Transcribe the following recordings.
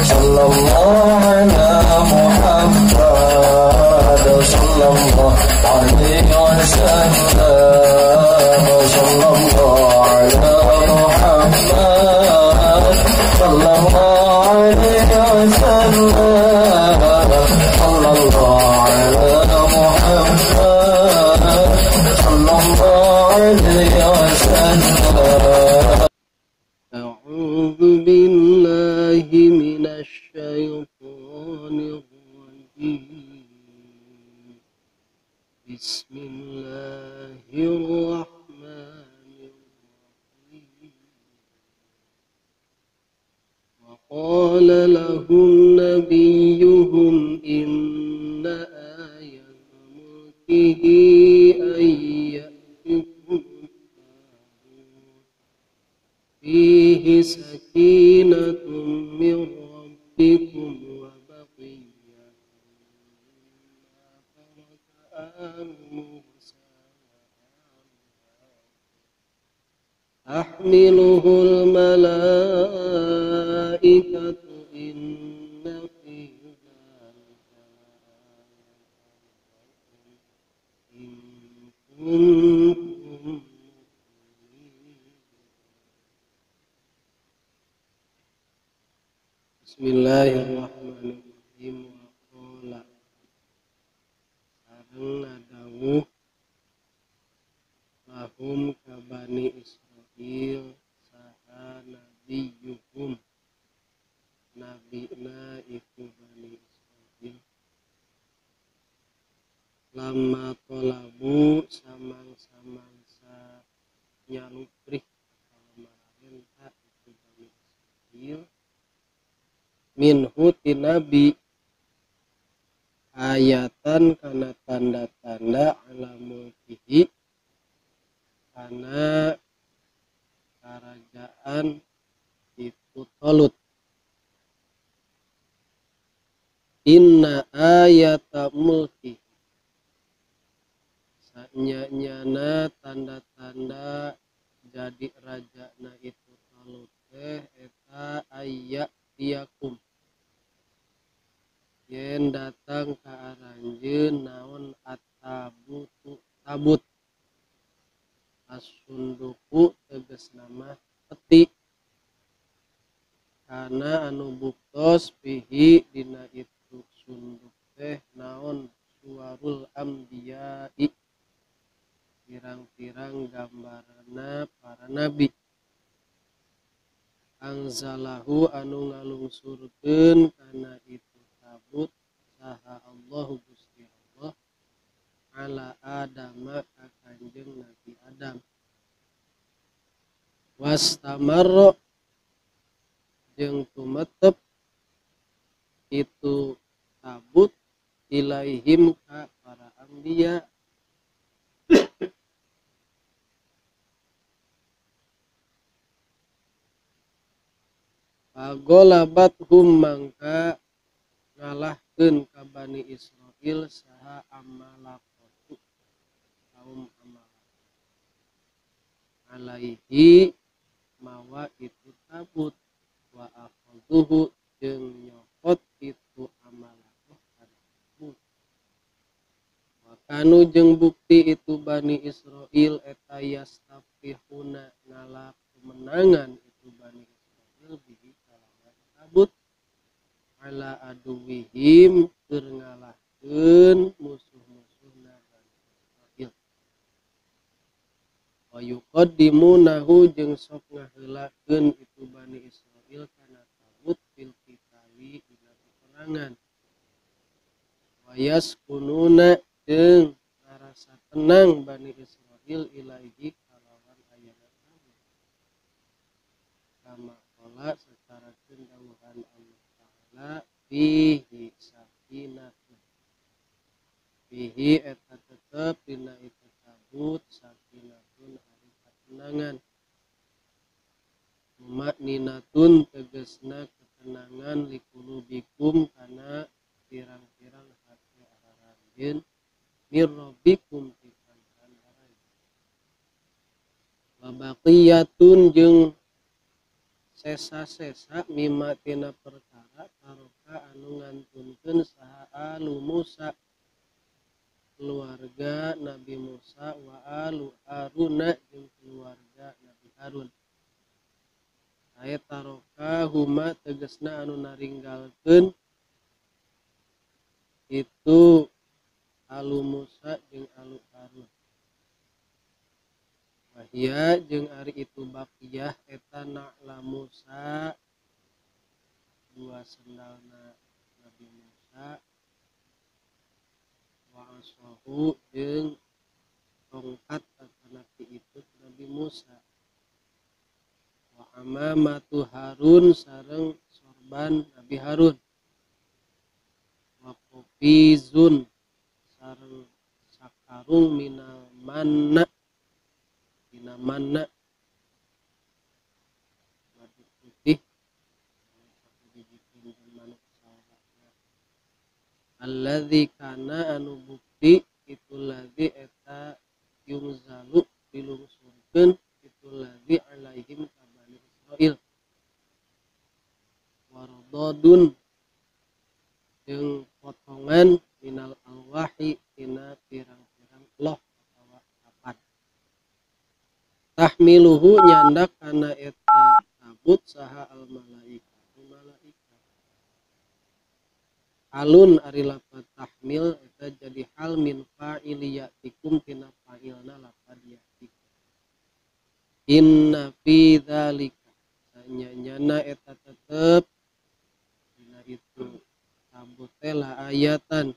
صلى الله على محمد صلى الله عليه وسلم صلى الله على محمد صلى الله عليه وسلم صلى الله على محمد صلى الله عليه وسلم. أعوذ بالله من الشيطان الرجيم. بسم الله الرحمن الرحيم. وقال لهم نبيهم إن آية ملكه أن يأتيكم التابوت فيه سكينة من ربكم وبقية مما ترك آل موسى وآل هارون تحمله الملائكة إن في ذلك لآية لكم إن كنتم مؤمنين. Bismillahirrahmanirrahim. Wa qala sareng nadawuh lahum ka Bani Israil saha nabiyuhum nabina iku Bani Israil lama tolabu samang-samangsa nyaluprih atawa mararenta itu Bani Israil minhu ti nabi ayatan kana tanda-tanda ala mulkihi kana kerajaan itu Tolut. Inna ayata mulki sanya-nyana tanda-tanda jadi rajana itu Tolut teh eta aya tiakum yen datang ka aranjeun naon atabutu tabut asunduku tegasna mah peti kana anu buktos fihi dina itu sunduk teh naon suwarul anbiya'i pirang-pirang gambarna para nabi angzalahu anu ngalungsurkeun kana itu tabut saha Allahu Gusti Allah ala Adama ka Kanjeng Nabi Adam wastamarra jeung tumetep itu tabut ilaihim ka para anbiya pagolabat hum mangka ngalahkeun ka Bani Israil saha Amalaqatu kaum Amalaq alaihi mawa itu tabut wa akhadhuhu jeung nyokot itu Amalaqah kana tabut wa kanu jeung bukti itu Bani Israil eta yastafihuna ngalap kemenangan itu Bani Israil bihi kalawan tabut ala aduwihim keur ngalahkeun musuh-musuhna Bani Israil wa yuqaddimunahu jeung sok ngaheulakeun itu Bani Israil kana tabut fil qitali dina peperangan wa yaskununa jeung ngarasa tenang Bani Israil ilaihi kalawan ayana tabut kama qala secara dawuhan Allah Ta'ala fihi sakinatun fihi eta tetep dina itu tabut sakinatun ari katenangan makninatun tegesna ketenangan likulubikum kana pirang-pirang hati aranjeun mirrobikum ti pangeran aranjeun wa baqiyatun jeung sesa-sesa mimma tina perkara anu ngantunkeun saha alu Musa keluarga Nabi Musa wa alu Haruna jeung keluarga Nabi Harun. Aya taroka huma tegasna anu naringgalkeun itu alu Musa jeung alu Harun. Wahia jeung ari itu baqiyah eta na'la Musa dua sendalna Nabi Musa wa asahu jeung tongkat atanapi itu Nabi Musa wa amamatu Harun sareng sorban Nabi Harun wa qafizun sareng sakarung minal manna dina manna madu putih alladzi kana anu bukti itu ladzi eta yungzalu dilungsurkeun itu ladzi alaihim ka Bani Israil waradadun jeung potongan minal alwahi tina pirang-pirang loh atawa papan tahmiluhu nyandak kana eta tabut saha al malaikatu malaikat alun ari lapad tahmil eta jadi hal min fa'ili ya'tikum tina fa'ilna lapad ya'tikum inna fi dzalika sanyanyana eta tetep dina itu tabut teh la ayatan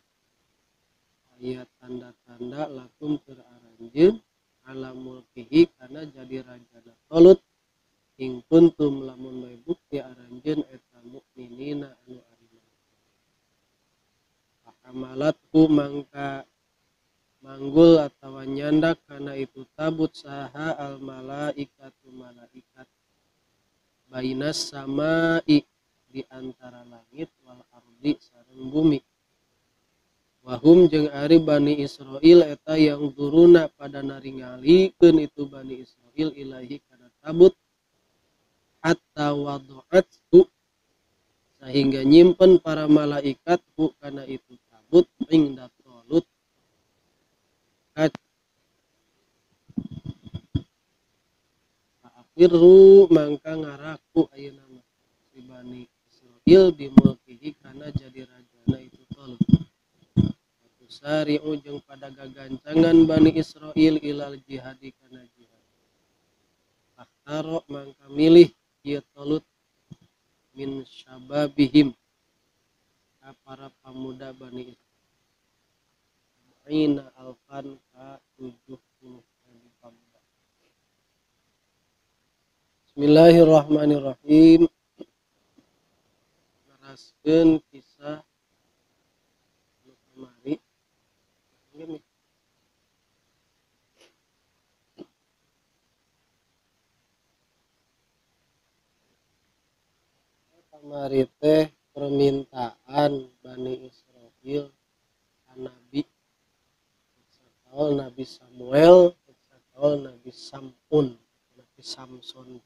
ayat tanda-tanda lakum keur aranjeun ala mulkihi kana jadi rajana Talut ing kuntum lamun bae bukti aranjeun eta mukminina anu ariman. Hamalatku mangka manggul atawa nyandak kana itu tabut saha al malaikatu malaikat bainas samai di antara langit wal ardi sareng bumi wahum jeung ari Bani Israil eta yang duruna pada naringalikeun itu Bani Israil ilahi kana tabut hatta wada'athu sehingga nyimpen para malaikat hu kana itu tabut inda Talut akhirru mangka ngaraku ayeuna mah si Bani Israil bimulkihi kana jadi rajana itu Talut sari'u jeung pada gagancangan Bani Israil ilal jihadi kana jihad fakhtaro mangka milih ieu Talut min syababihim ka para pemuda Bani Israil aina alfan ka 70 ribu pemuda. Bismillahirrahmanirrahim. Neraskeun kisah nu kamari. Kamari teh permintaan Bani Israil ka Nabi Sakaol Nabi Samuel, Sakaol Nabi Samun, Nabi Samson.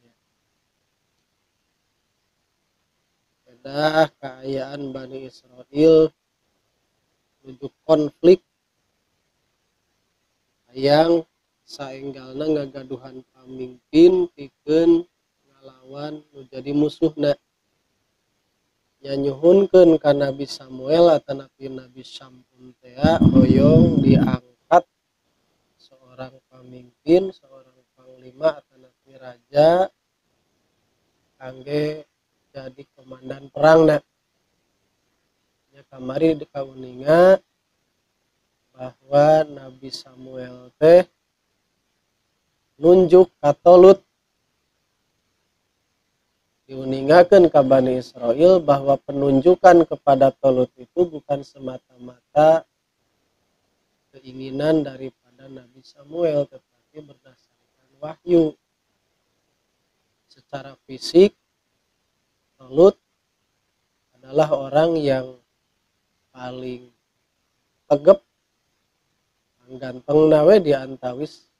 Kedah kaayaan Bani Israil menuju konflik hayang saenggalna ngagaduhan pamimpin pikeun ngalawan nu jadi musuhna. Nyanyuhunkeun ka Nabi Samuel atanapi Nabi Samun teh hoyong diangkat seorang pamimpin, seorang panglima atanapi raja kangge jadi komandan perangna. Nya kamari kauninga bahwa Nabi Samuel teh nunjuk ka Talut, diuningakeun ka Bani Israil bahwa penunjukan kepada Talut itu bukan semata-mata keinginan daripada Nabi Samuel, tetapi berdasarkan wahyu. Secara fisik Talut adalah orang yang paling tegep, ganteng nawe di antawis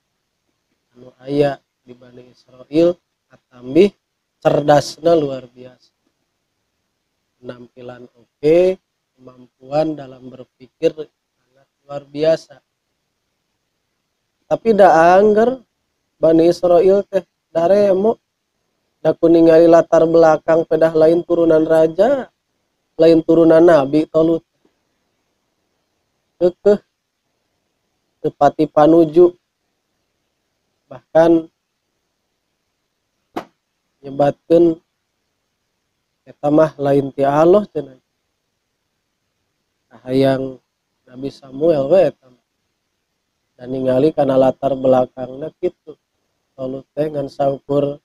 anu aya di Bani Israil, atambih cerdasna luar biasa. Penampilan oke, kemampuan dalam berpikir sangat luar biasa. Tapi da angger Bani Israel teh daremo da ku ningali latar belakang pedah lain turunan raja, lain turunan nabi Tolut. Kekeh tepati panuju, bahkan nyebatkeun eta mah lain ti Allah cenah. Hayang Nabi Samuel we eta mah. Dan ningali kana latar belakangna kitu. Tolut teh ngan saukur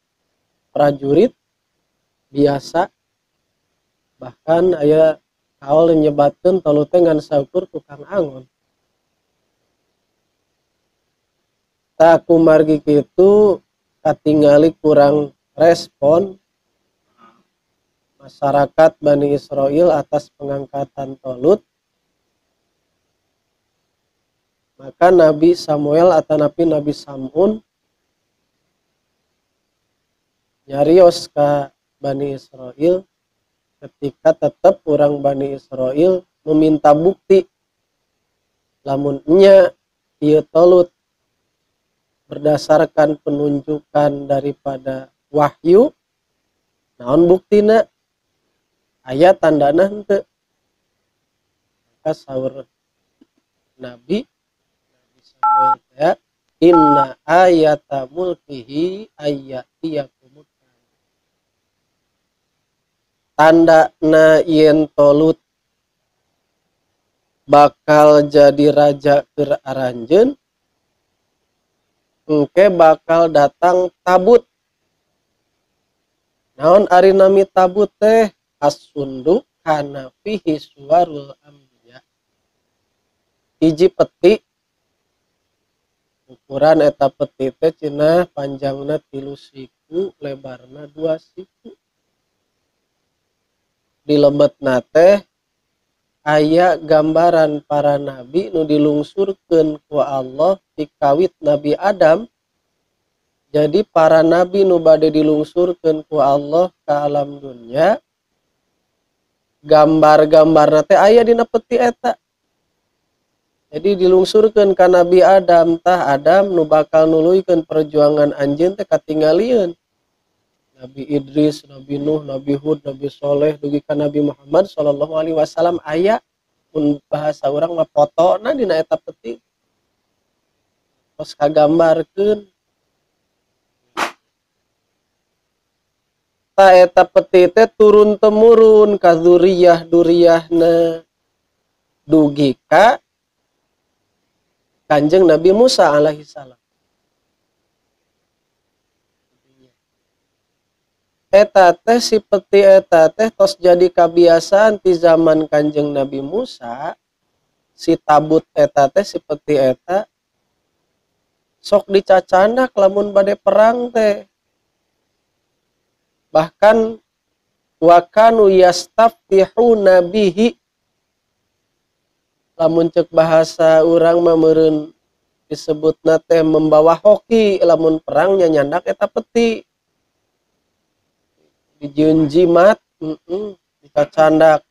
prajurit biasa, bahkan aya kaol nyebatkeun Tolut teh ngan saukur tukang angon. Tak kumargi kitu katingali kurang respon masyarakat Bani Israel atas pengangkatan Tolut, maka Nabi Samuel atau Nabi Samun nyarios ka Bani Israel ketika tetep orang Bani Israel meminta bukti lamun nya ieu Tolut berdasarkan penunjukan daripada wahyu, naon buktina, aya tandana henteu. Maka saur Nabi Samuel teh, inna ayata mulkihi ayyatiyakum. Tandana yen Tolut bakal jadi raja keur aranjeun, engke bakal datang tabut. Naon ari nami tabut teh? As-sunduk kana fihi suwarul anbiya. Hiji peti, ukuran eta peti teh cenah panjangna 3 siku, lebarna 2 siku. Di lebetna teh aya gambaran para nabi nu dilungsurkeun ku Allah tikawit Nabi Adam. Jadi para nabi nu bade dilungsurkeun ku Allah ka alam dunya, gambar-gambarna teh aya dina peti eta. Jadi dilungsurkeun ka Nabi Adam, tah Adam nu bakal nuluykeun perjuangan anjeun teh katingalieun. Nabi Idris, Nabi Nuh, Nabi Hud, Nabi Soleh, dugi ka Nabi Muhammad sallallahu alaihi wasallam aya mun bahasa urang mah fotona dina eta peti. Tos kagambarkeun. Ta eta peti teh turun temurun ka zuriyah duriyahna dugi ka Kanjeng Nabi Musa alaihi salam. Eta teh si peti eta teh tos jadi kebiasaan di zaman Kanjeng Nabi Musa, si tabut eta teh si peti eta sok dicacandak lamun bade perang teh. Bahkan wa kanu yastaftihuna bihi, lamun cek bahasa urang mah meureun disebutna teh membawa hoki lamun perang nya nyandak eta peti. Dijieun jimat, dicacandak.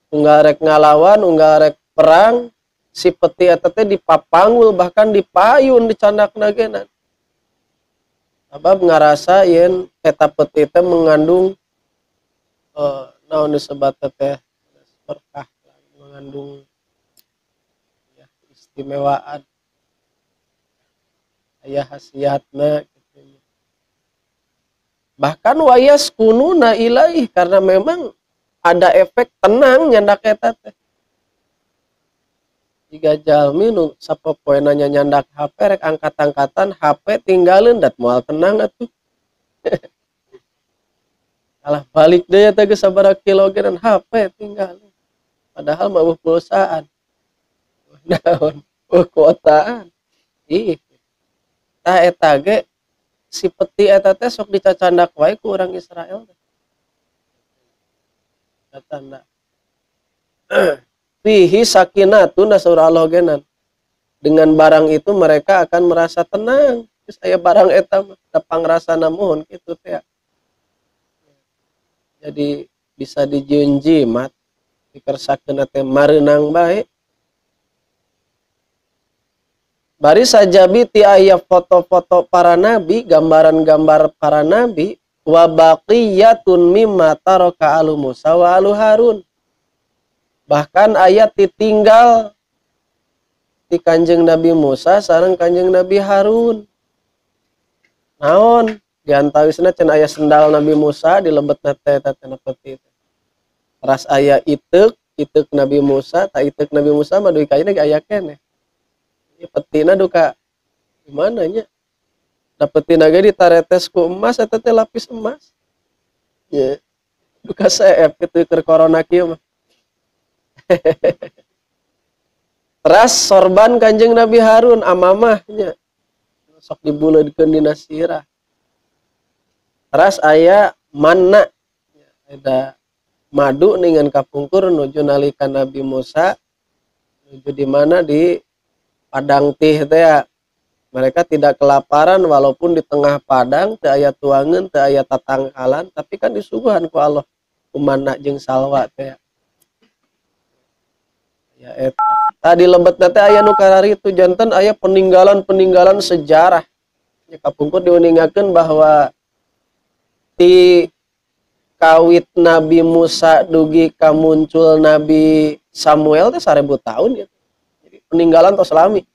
Unggal rek ngalawan, unggal rek perang, si peti eta teh dipapanggul bahkan dipayun dicandakna ge. Sabab ngarasa yen eta peti teh mengandung naon disebutna teh berkah, mengandung ya, istimewaan, aya khasiatna. Bahkan wayas kununa ilaih, karena memang ada efek tenang nyandak eta teh. Jika jalmi nu sapopoena nyandak HP rek angkat-angkatan HP tinggalin dat moal tenang atuh. Kalah balik deui eta geus sabaraha kilo ge dan HP tinggalin. Padahal mah eueuh pulsaan. Naon? Eueuh kuotaan. Ih. Tah eta ge si peti eta teh sok dicacandak wae ku urang Israel teh. Cacanda. Fihi sakinatun, surah Allah genan. Dengan barang itu mereka akan merasa tenang. Terus aya barang eta mah da pangrasana muhun kitu teh. Jadi Bisa dijieun jimat dikersakeun teh mareunang bae. Bari sajabi ti aya foto-foto para nabi, gambaran-gambar para nabi, wa baqiyatun mimma taraka alu Musa wa alu Harun. Bahkan ayat ditinggal ti Kanjeng Nabi Musa sareng Kanjeng Nabi Harun. Naon? Diantawisna cenah aya sendal Nabi Musa dilebetna teh eta teh peti teh. Teras aya iteuk, iteuk Nabi Musa, ta iteuk Nabi Musa mah dugi ka ayeuna ge aya keneh. Ieu petina duka gimana nya? Da petina ge ditaretes ku emas eta teh lapis emas. Nya. Duka seep kitu keur corona kieu mah. Teras sorban Kanjeng Nabi Harun amamah nya. Sok dibuleudkeun dina sirah. Teras aya manna nya, ada madu ningan kapungkur nuju nalika Nabi Musa nuju di mana di padang tih teh ya. Mereka tidak kelaparan walaupun di tengah padang teu aya tuangeun, teu aya tatangkalan, tapi kan disuguhan ku Allah ku manna jeung salwa teh ya. Ya eta. Tadi lebetna teh aya nu kararitu janten aya peninggalan-peninggalan sejarah. Ya kapungkur diuningakeun bahwa ti kawit Nabi Musa dugi ka muncul Nabi Samuel teh 1000 tahun gitu. Jadi peninggalan tos lami.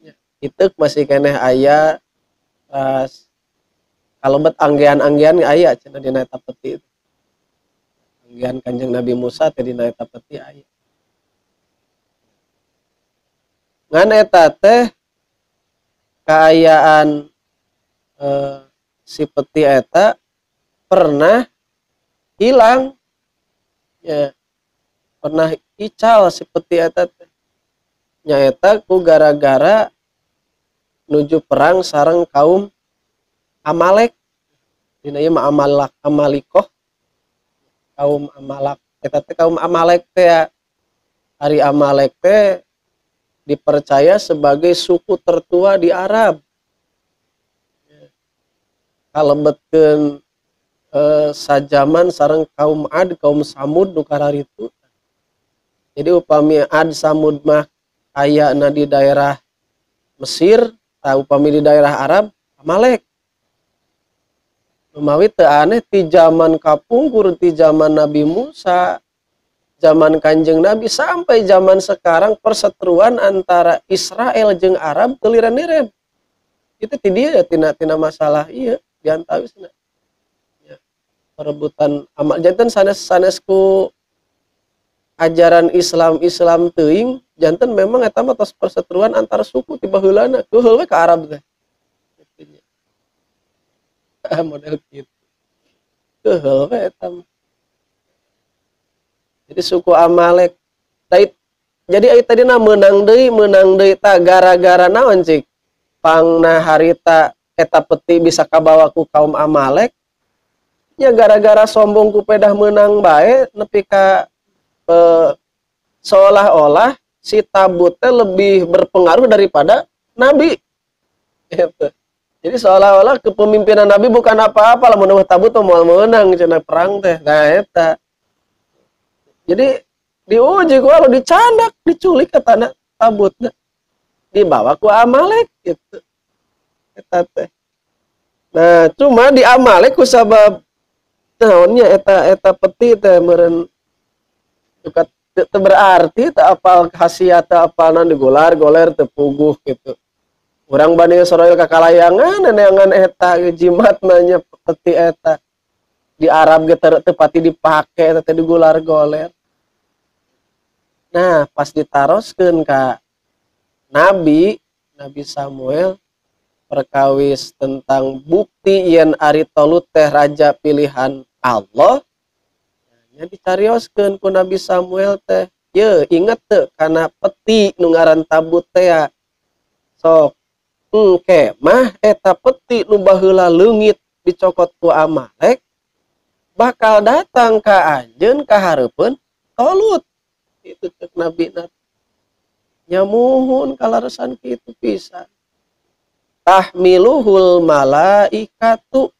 Ya, itu masih keneh aya ras kalebet anggean-anggean aya cenah dina eta peti itu. Anggean Kanjeng Nabi Musa teh dina eta peti aya. Ngan eta teh kaayaan si peti eta pernah hilang ya, pernah ical si peti eta teh. Nyaeta ku gara-gara nuju perang sareng kaum Amalek. Dina ieu mah Amalak, Amalikoh. Kaum Amalak eta teh kaum Amalek teh ya. Ari Amalek teh dipercaya sebagai suku tertua di Arab. Kalebetkeun sajaman sareng kaum Ad, kaum Samud nu kararitu. Jadi upami Ad Samud mah ayana di daerah Mesir, tah upami di daerah Arab Amalek. Lumawi teu aneh ti zaman kapungkur, ti zaman Nabi Musa, zaman Kanjeng Nabi sampai zaman sekarang perseteruan antara Israel jeung Arab teu liren-liren. Itu ti dieu ya tina masalah ieu diantawisna. Ya, perebutan amal janten sanes-sanes ku ajaran Islam-Islam teuing janten memang eta mah tos perseteruan antar suku ti baheulana keuheul we ka Arab teh. Model kitu. Keuheul we eta mah. Jadi suku Amalek. Jadi ai tadina meunang deui ta gara-gara naon cik? Pangna harita eta peti bisa kabawa ku kaum Amalek. Nya gara-gara sombong ku pedah meunang bae nepi ka seolah-olah si tabut teh lebih berpengaruh daripada nabi. Gitu. Jadi seolah-olah kepemimpinan nabi bukan apa-apa lah, mun tabut mah moal meunang cenah perang teh. Nah eta. Jadi diuji ku Allah, dicandak, diculik ke tanah tabutna. Dibawa ku Amalek gitu. Eta teh. Nah, cuma di Amalek ku sabab naonnya eta peti teh meureun suka teu berarti teu apal khasiat teu apal naon digolar-goler teu puguh gitu. Urang Bani Israil kakalayangan neangan eta jimat nanya peti eta. Di Arab ge teu pati dipake eta teh digular-goler. Nah, pas ditaroskeun ka Nabi Samuel perkawis tentang bukti yen ari Tolut teh raja pilihan Allah, nya dicarioskeun ku Nabi Samuel teh, ye inget teu kana peti nu ngaran tabut teh ya. Sok engke mah eta peti nu baheula leungit dicokot ku Amalek bakal datang ka anjeun ka hareupeun Tolut. Itu cek Nabi na. Nyamuhun kalaresan kitu pisan. Tahmiluhul malaikatu.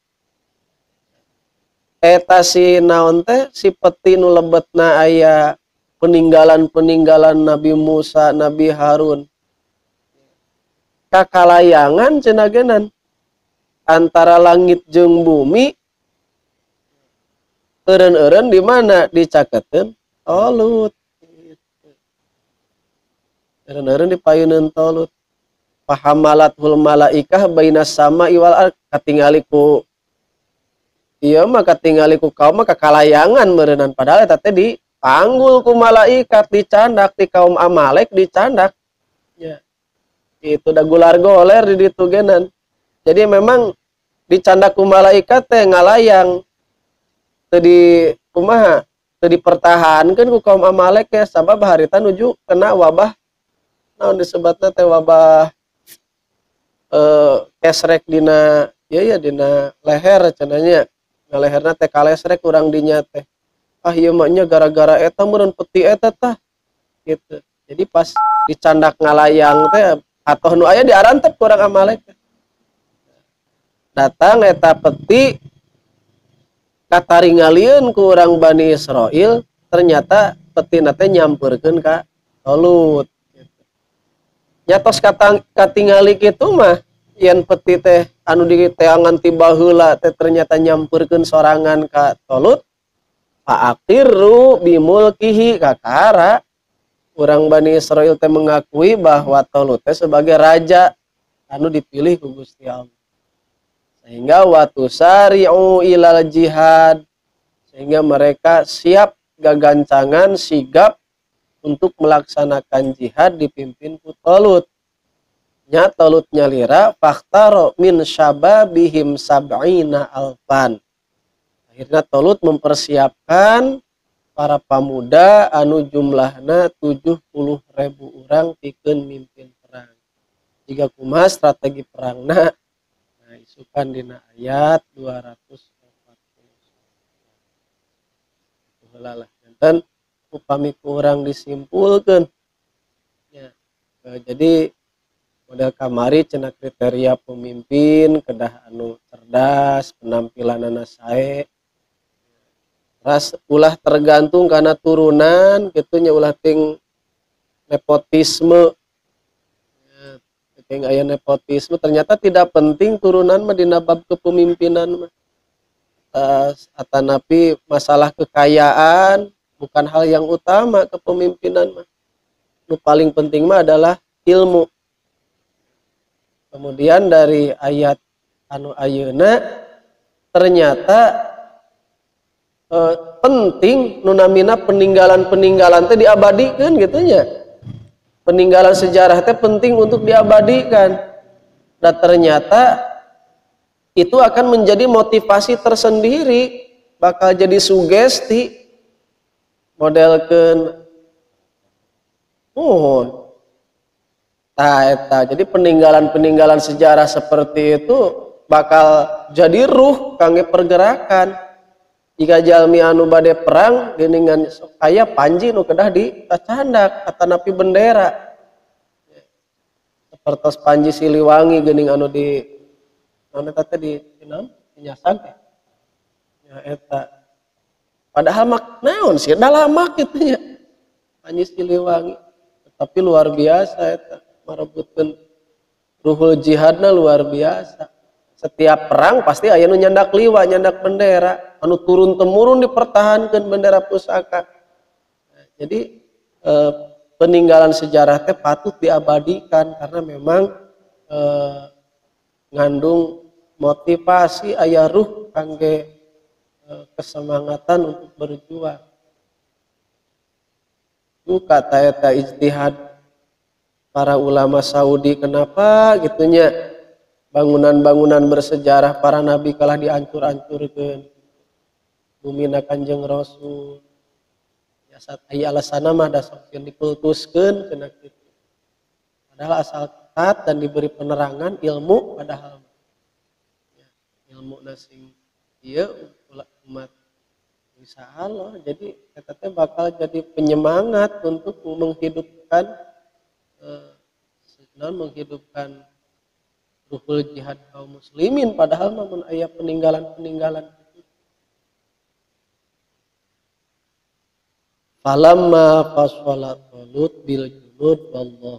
Eta si naon teh si peti nu lebetna aya peninggalan-peninggalan Nabi Musa, Nabi Harun. Kakalayangan cenah genan antara langit jeung bumi eureun-eureun di mana dicaketeun Tolut. Eureun-eureun dipayuneun Tolut. Fahamalatul malaikah bainas sama wal ard, katingali ku ieu mah katingali ku kaum mah kakalayangan meureunnan, padahal eta teh dipanggul ku malaikat, dicandak di kaum Amalek dicandak. Ya. Itu da gular goler di ditu genan. Jadi memang dicandak ku malaikat teh ngalayang. Teu di kumaha? Teu dipertahankeun ku kaum Amalek ya, sabab harita nuju kena wabah naon disebatna teh wabah kesrek dina ieu ya dina leher cenah nya. Na leherna teh kalesrek urang dinya teh. Ah ieu mah nya gara-gara eta meureun peti eta tah. Gitu. Jadi pas dicandak ngalayang teh atoh nu aya diarantep ku urang Amalek. Datang eta peti kataringalieun ku urang Bani Israil, ternyata petina teh nyampeurkeun ka Tolut. Nyatos katingali kitu mah yen peti teh anu diteangan ti baheula teh ternyata nyampeurkeun sorangan ka Tolut. Fa'aqirru bimulkihi, kakara urang Bani Israil teh mengakui bahwa Tolut teh sebagai raja anu dipilih ku Gusti Allah. Sehingga watusari'u ilal jihad, sehingga mereka siap gagancangan sigap untuk melaksanakan jihad dipimpin ku Tolut. Nya Tolut nyalira fakhtaro min syababihim sab'ina alfan. Akhirnya Tolut mempersiapkan para pemuda anu jumlahna 70.000 orang pikeun mimpin perang. Jika kumaha strategi perangna? Nah, isukan dina ayat 240. Heula lah janten upami kurang disimpulkeun. Ya, jadi model kamari cenah kriteria pemimpin kedah anu cerdas, penampilanana sae. Ras ulah tergantung karena turunan kitu nya, ulah ting nepotisme. Ya, ting aya nepotisme ternyata tidak penting turunan mah dina bab kepemimpinan mah. Atanapi masalah kekayaan bukan hal yang utama kepemimpinan mah. Nu paling penting mah adalah ilmu. Kemudian dari ayat anu ayeuna ternyata penting nu namina peninggalan-peninggalan teh diabadikeun gitu nya. Peninggalan sejarah teh penting untuk diabadikan. Dan ternyata itu akan menjadi motivasi tersendiri, bakal jadi sugesti modelkeun nuhun. Tah eta. Jadi peninggalan-peninggalan sejarah seperti itu bakal jadi ruh kangge pergerakan. Jika jalmi anu bade perang geuningan sok aya panji nu kedah ditacandak atanapi bendera. Sapertos Panji Siliwangi geuning anu di naon eta teh di naon? Di Nyasag teh. Ya eta. Padahal mak naon sih da lama kitu nya. Panji Siliwangi tapi luar biasa eta marebutkeun ruhul jihadna luar biasa. Setiap perang pasti aya nu nyandak liwa, nyandak bendera, anu turun temurun dipertahankan bendera pusaka. Nah, jadi peninggalan sejarah teh patut diabadikan karena memang ngandung motivasi aya ruh kangge kesemangatan untuk berjuang. Itu kata eta ijtihad para ulama Saudi kenapa gitunya bangunan-bangunan bersejarah para nabi kalah diancur-ancurkeun. Bumina Kanjeng Rasul. Ya saat aya alasanna mah da sok dikultuskeun cenah kitu. Padahal asal taat dan diberi penerangan ilmu padahal ya, ilmu sing ieu umat bisa Allah. Jadi eta teh bakal jadi penyemangat untuk menghidupkan menghidupkan ruhul jihad kaum muslimin padahal namun aya peninggalan-peninggalan itu. Falamma fasala Talut bil junud wallahu.